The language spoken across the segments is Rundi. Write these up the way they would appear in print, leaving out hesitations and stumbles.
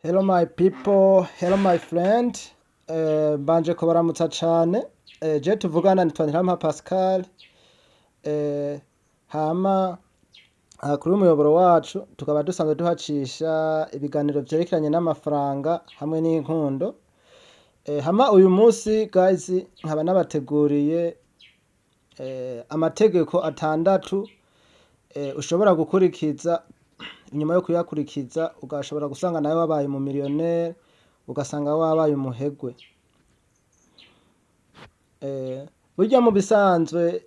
Hello my people, hello my friend. Mbanje kubaramutsa cane. Je tuvugana nitwa Ntirampa Pascal. Hama aha kuri umuyoboro wacu tukaba dusanzwe duhacisha ibiganiro vyerekeranye n'amafaranga hamwe n'inkundo. Hama uyu munsi guys nkaba nabateguriye amategeko atandatu ushobora gukurikiza. Inyuma yo kuyakurikiza ugashobora gusanga nawe wabaye umu millionnaire, ugasanga wabaye umuherwe. Burya mu bisanzwe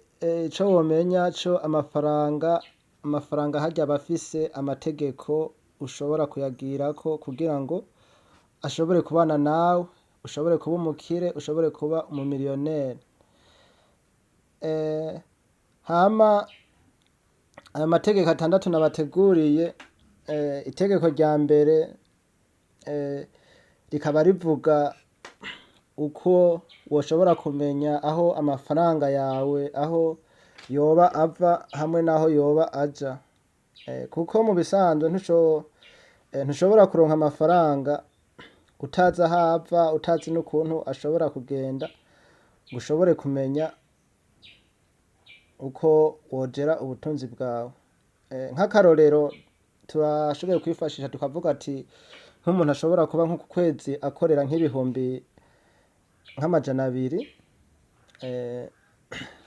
ico womenya co amafaranga harya aba afise amategeko ushobora kuyagirako kugira ngo ashobore kubana nawe, ushobore kuba umukire, ushobore kuba umu millionnaire. Hama ayo mategeko atandatu nabateguriye, itegeko rya mbere rikaba rivuga uko woshobora kumenya aho amafaranga yawe aho yoba ava hamwe n'aho yoba aja. Kuko mu bisanzwe ntushobora kuronka amafaranga utazi aho ava, utazi n'ukuntu ashobora kugenda, ngo ushobore kumenya uko wogera ubutunzi bwawe. Nk'akarorero turashoboye kwifashisha tukavuga ati nk'umuntu ashobora kuba nko ku kwezi akorera nk'ibihumbi nk'amajana 2,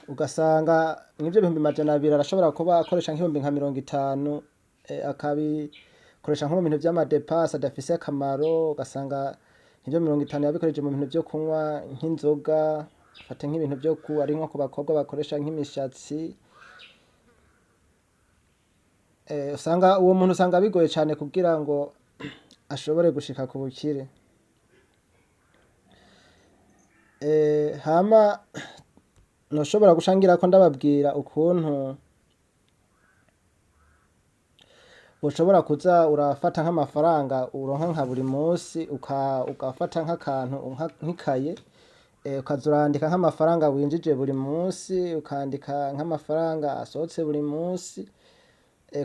ugasanga mw'ivyo bihumbi 200 arashobora kuba akoresha nk'ibihumbi nka 50, akabikoresha nko mu bintu vy'ama dépenses adafise akamaro, ugasanga nk'ivyo 50 yabikoresheje mu bintu vyo kunywa nk'inzoga, fate nk'ibintu vyo ku ari nko ku bakobwa bakoresha nk'imishatsi. Usanga uwo muntu usanga bigoye cane kugira ngo ashobore gushika ku bukire. Hama noshobora guca ngirako ndababwira ukuntu ushobora kuza urafata nk'amafaranga uronka nka buri munsi, ugafata nk'akantu nk'ikaye, ukaza urandika nk'amafaranga winjije buri munsi, ukandika nk'amafaranga asohotse buri munsi,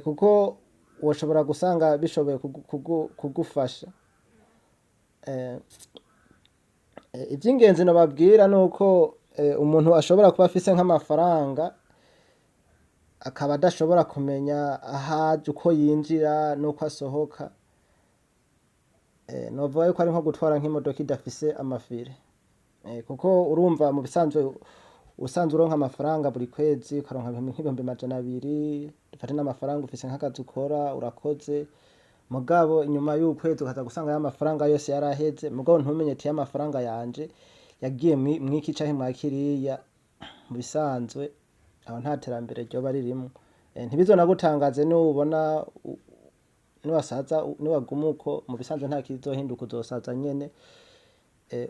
kuko woshobora gusanga bishoboye kugufasha. Ivy'ingenzi nobabwira nuko umuntu ashobora kuba afise nk'amafaranga akaba adashobora kumenya ahaje, uko yinjira n'uko asohoka, novuga yuko ari nko gutwara nk'imodoka idafise ama freins, kuko urumva mu bisanzwe usanzwe uronka amafaranga buri kwezi, ukaronka nk'ibihumbi 200, dufate n'amafaranga ufise nk'akazi ukora, urakoze, mugabo inyuma y'ukwezi ukaza gusanga ya mafaranga yose yaraheze, mugabo ntumenye ati ya mafaranga yanje yagiye mwiki canke mwa kiriya. Mu bisanzwe aho nta terambere ryoba ririmwo. Ntibizonagutangaze nubona niwasaza, niwaguma uko, mu bisanzwe nta kizohinduka, uzosaza nyene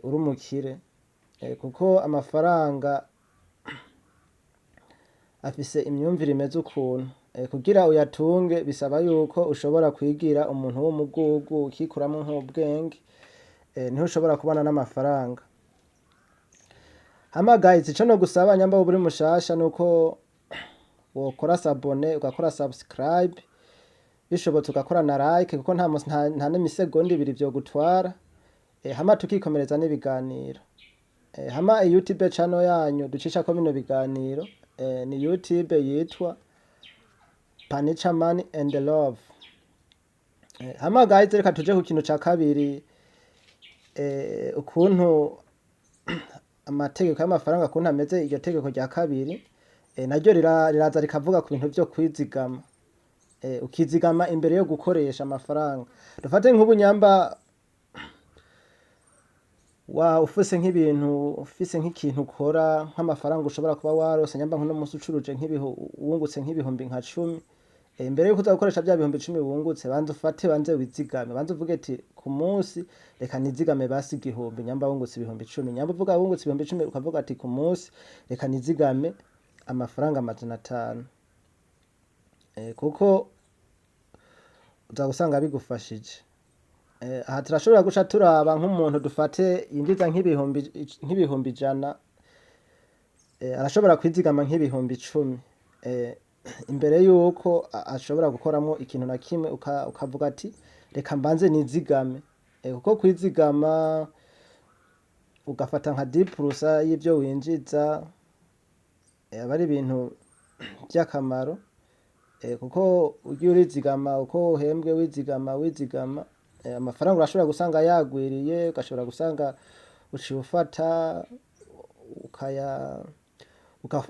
uri umukire, kuko amafaranga afise imyumvire imeze ukuntu. Kugira uyatunge bisaba yuko ushobora kwigira umuntu w'umugugu, ukikuramwo nk'ubwenge, niho ushobora kubana n'amafaranga. Hama guys, ico nogusaba nyamba woba uri mushasha nuko wokora s'abonner, ugakora subscribe, bishobotse ugakora na like, kuko nta n'imisegonda 2 vyogutwara, hama tukikomereza n'ibiganiro. Hama YouTube channel yanyu ducishako bino biganiro ni YouTube yitwa Panicha Money and Love. Hama guys, reka tuje ku kintu ca kabiri, ukuntu amategeko y'amafaranga ukuntu ameze. Iryo tegeko rya kabiri naryo riraza rikavuga ku bintu vyo kwizigama, ukizigama imbere yo gukoresha amafaranga. Dufate nk'ubu nyamba wa ufise nk'ibintu, ufise nk'ikintu ukora, nk'amafaranga ushobora kuba warose, nyamba nk'uno musi ucuruje wungutse nk'ibihumbi nka 10, imbere yuko uza gukoresha vya bihumbi 10 wungutse, banza ufate, banze wizigame, banze uvuge ati ku munsi reka nizigame basi 1000. Nyamba wungutse ibihumbi 10, nyamba uvuga wungutse ibihumbi 10, ukavuga ati ku munsi reka nizigame amafaranga 500, kuko uza gusanga bigufashije. Aha turashobora guca turaba nk'umuntu dufate yinjiza nk'ibihumbi 100, arashobora kwizigama nk'ibihumbi 10 imbere yuko ashobora gukoramwo ikintu na kimwe, ukavuga ati reka mbanze nizigame. Kuko kwizigama ugafata nka 10% y'ivyo winjiza, aba ari ibintu vy'akamaro, kuko ugiye urizigama uko uhembwe, wizigama wizigama, amafaranga urashobora gusanga yagwiriye, ugashobora gusanga uciye ufata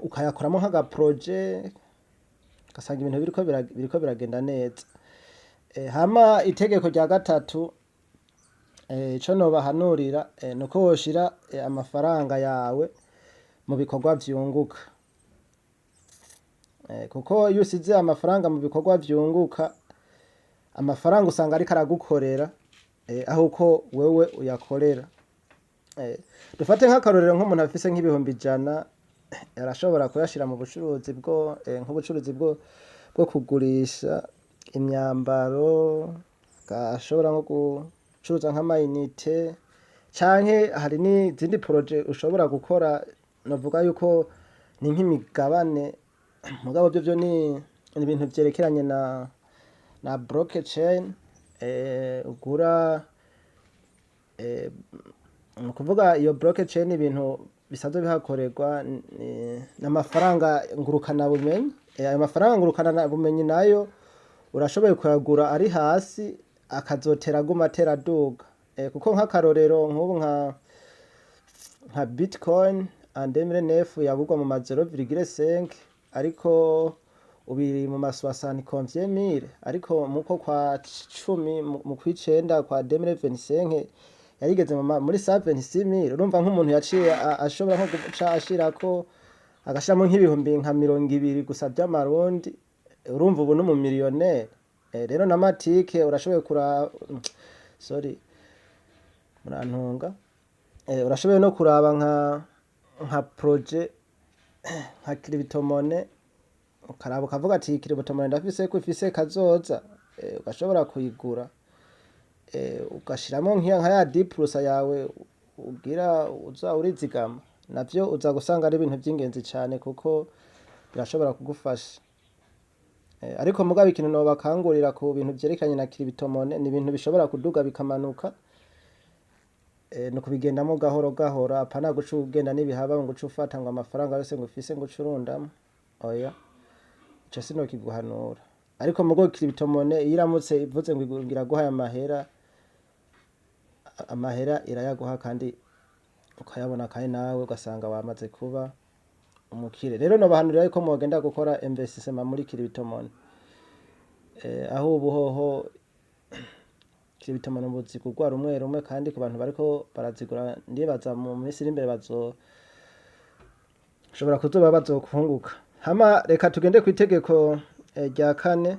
ukayakoramwo nk'aga projet, ugasanga ibintu biriko biragenda neza. Hama itegeko rya gatatu, ico nobahanurira, nuko woshira amafaranga yawe mu bikorwa vyunguka. Kuko iyo usize amafaranga mu bikorwa vyunguka, amafaranga usanga ariko aragukorera, aho uko wewe uyakorera. Dufate nk'akarorero, nk'umuntu afise nk'ibihumbi 100, arashobora kuyashira mu bucuruzi bwo nk'ubucuruzi bwo kugurisha imyambaro, ashobora nko gucuruza nk'ama unités, canke hari n'izindi projets ushobora gukora, novuga yuko ni nk'imigabane, mugabo vyovyo ni ibintu vyerekeranye na blockchain, ugura, ni ukuvuga iyo blockchain, ibintu bisanzwe bihakorerwa n'amafaranga ngurukanabumenyi. Ayo mafaranga ngurukanabumenyi nayo urashoboye kuyagura ari hasi, akazotera aguma atera aduga. Kuko nk'akarorero, nk'ubu nka Bitcoin en 2009 yagurwa mu ma 0,5, ariko ubu iri mu ma soixante combien mille, ariko muko kwa cumi, mu kw'icenda kwa 2025 yarigeze muri 126 mille. Urumva nk'umuntu yaciye ashobora nko guca ashirako, agashiramwo nk'ibihumbi nka 20 gusa vy'amarundi, urumva ubu n'umu millionnaire. Rero na Matic urashoboye kuraba, sorry, murantunga, urashoboye no kuraba nka projet nka cryptomonnaie, ukaraba ukavuga ati: "Iyi cryptomonnaie ndafise ko ifise kazoza", ugashobora kuyigura, ugashiramwo nka ya 10% yawe ugira uza urizigama, navyo uza gusanga ari ibintu vy'ingenzi cane, kuko birashobora kugufasha. Ariko mugabo ikintu nobakangurira ku bintu vyerekeranye na cryptomonnaie, ni ibintu bishobora kuduga bikamanuka, ni ukubigendamwo gahoro gahoro, apana guca ugenda n'ibihaba ngo uce ufata ngo amafaranga yose ngo ufise ngo uce urundamwo, oya, ico sinokiguhanura. Ariko mugo cryptomonnaie iyo iramutse ivuze ngo iraguhaye amahera, amahera irayaguha kandi ukayabona, kandi nawe ugasanga wamaze kuba umukire. Rero nobahanurira yuko mwogenda gukora investissement muri cryptomonnaie. Aho ubu hoho cryptomonnaie ubu zigurwa rumwe rumwe, kandi ku bantu bariko barazigura, ndibaza mu minsi iri imbere bazoshobora kuzoba bazokunguka. Hama reka tugende kw'itegeko rya kane.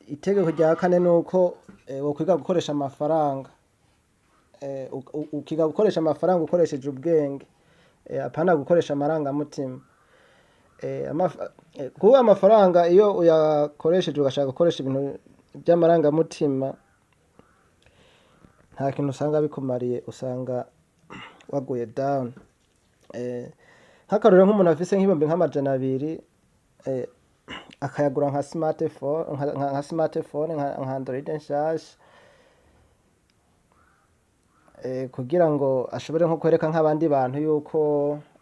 Itegeko rya kane nuko wokwiga gukoresha amafaranga, ukiga gukoresha amafaranga ukoresheje ubwenge, apana gukoresha amarangamutima. Kuba amafaranga iyo uyakoresheje ugashaka gukoresha ibintu vy'amarangamutima, nta kintu usanga bikumariye, usanga waguye down. Nk'akarorero, nk'umuntu afise nk'ibihumbi nk'amajana 2, akayagura nka smartphone, nka smartphone, nka Android nshasha, kugira ngo ashobore nko kwereka nk'abandi bantu yuko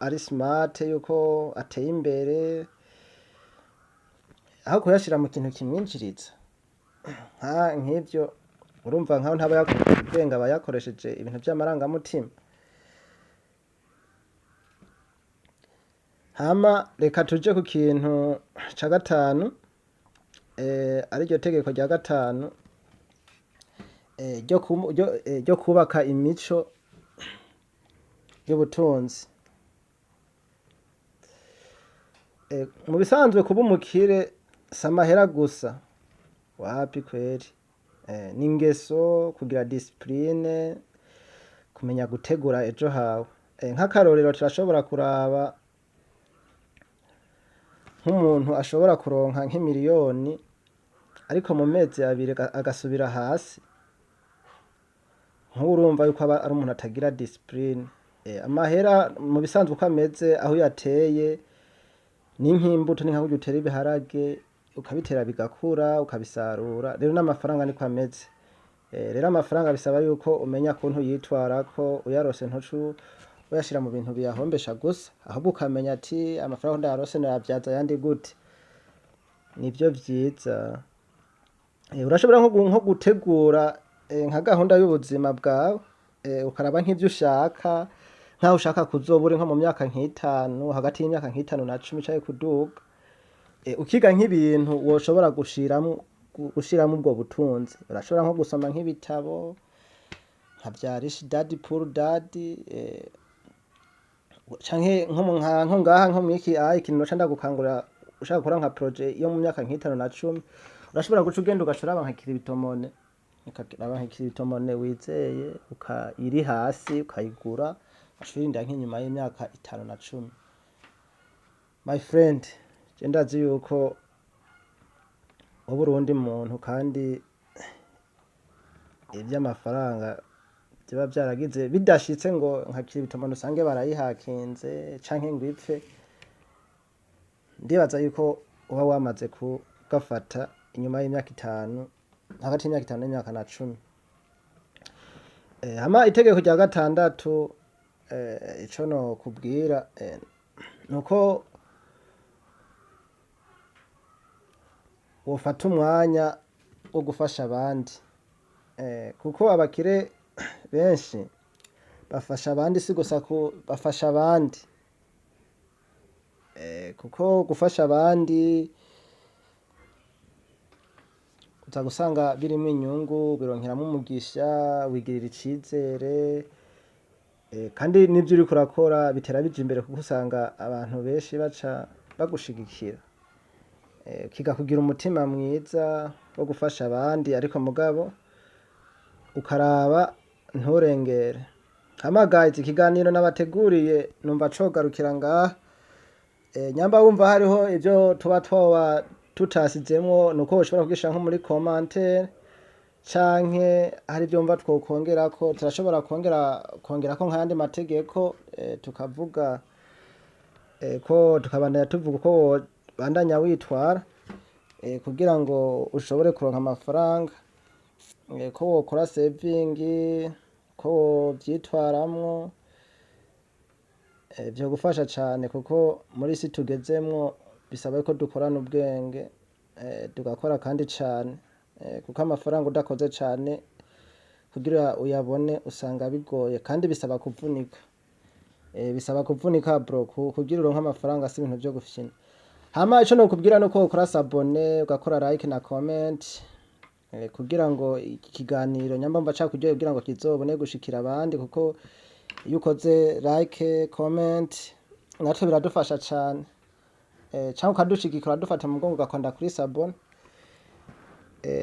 ari smart, yuko ateye imbere, aho kuyashira mu kintu kimwinjiriza nk'ivyo, urumva nkaho ntaba yakoresheje ubwenge, aba yakoresheje ibintu vy'amarangamutima. Hama reka tuje ku kintu ca gatanu, ariryo tegeko rya gatanu, ryo kubaka imico y'ubutunzi. Mu bisanzwe kuba umukire si amahera gusa, wapi kweri, n'ingeso, kugira discipline, kumenya gutegura ejo hawe. Nk'akarorero, turashobora kuraba nk'umuntu ashobora kuronka nk'imiliyoni, ariko mu mezi 2 agasubira hasi, nk'ubu urumva yuko aba ari umuntu atagira discipline. Amahera mu bisanzwe uko ameze, aho uyateye ni nk'imbuto, ni nka kurya utera ibiharage, ukabitera bigakura, ukabisarura. Rero n'amafaranga niko ameze. Rero amafaranga bisaba yuko umenya kuntu yitwarako, uyarose ntucu uyashira mu bintu biyahombesha gusa, ahubwo ukamenya ati amafaranga ndayarose noyavyaza ayandi gute, nivyo vyiza. Urashobora nko gutegura nka gahunda y'ubuzima bwawe, ukaraba nk'ivyo ushaka, nkaho ushaka kuzoba uri nko mu myaka nk'itanu, hagati y'imyaka nk'itanu na 10 canke kuduga, ukiga nk'ibintu woshobora gushiramwo ubwo butunzi. Urashobora nko gusoma nk'ibitabo nka vya Rich Dad Poor Dad, canke nko ngaha nko mw'iki ikintu noca ndagukangurira, ushaka gukora nka projet yo mu myaka nk'itanu na 10, urashobora guca ugenda ugaca uraba nka cryptomonnaie, ukaraba nka cryptomonnaie wizeye iri hasi ukayigura, ugaca urindira nk'inyuma y'imyaka 5 na 10. My friend, je ndazi yuko wowe uri uwundi muntu, kandi ivy'amafaranga vyoba vyaragize bidashitse ngo nka cryptomonnaie usange barayihakinze canke ngo ipfe, ndibaza yuko uba wamaze kugafata inyuma y'imyaka 5, hagati y'imyaka 5 n'imyaka na 10. Hama itegeko rya gatandatu, ico nokubwira, nuko wofata umwanya wo gufasha abandi, kuko abakire benshi bafasha abandi, si gusa bafasha abandi, kuko gufasha abandi uza gusanga birimwo inyungu, bironkeramwo umugisha, wigirira icizere, kandi n'ivyo uriko urakora bitera bija imbere, kuko usanga abantu benshi baca bagushigikira. Ukiga kugira umutima mwiza wo gufasha abandi, ariko mugabo ukaraba nturengere. Hama guys, ikiganiro nabateguriye numva cogarukira ngaha. Nyamba wumva hariho ivyo tuba twoba tutasizemwo, nuko woshobora kugishira nko muri commentaire, canke hari ivyo wumva twokongerako, turashobora kongerako nk'ayandi mategeko, tukavuga ko tukabandanya tuvuga uko wobandanya witwara kugira ngo ushobore kuronka amafaranga, ko wokora saving, ko wovyitwaramwo, vyogufasha cane, kuko muri isi tugezemwo bisaba ko dukorana ubwenge, tugakora kandi cane, kuko amafaranga udakoze cane kugira uyabone usanga bigoye, kandi bisaba kuvunika. Bisaba kuvunika bro, kugira uronke amafaranga si ibintu vyo gufyina. Hama ico nokubwira nuko wokora s'abonner, ugakora like na comment, kugira ngo iki kiganiro nyamba mba cakuryoheye kugira ngo kizobone gushikira abandi, kuko iyo ukoze like, comment, natwe biradufasha cane, canke ukadushigikira uradufata mu mugongo ugakanda kuri s'abonner.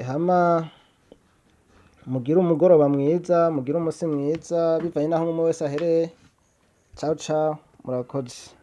Hama mugire umugoroba mwiza, mugire umusi mwiza bivanye naho umwe wese ahereye. Ciao ciao, murakoze.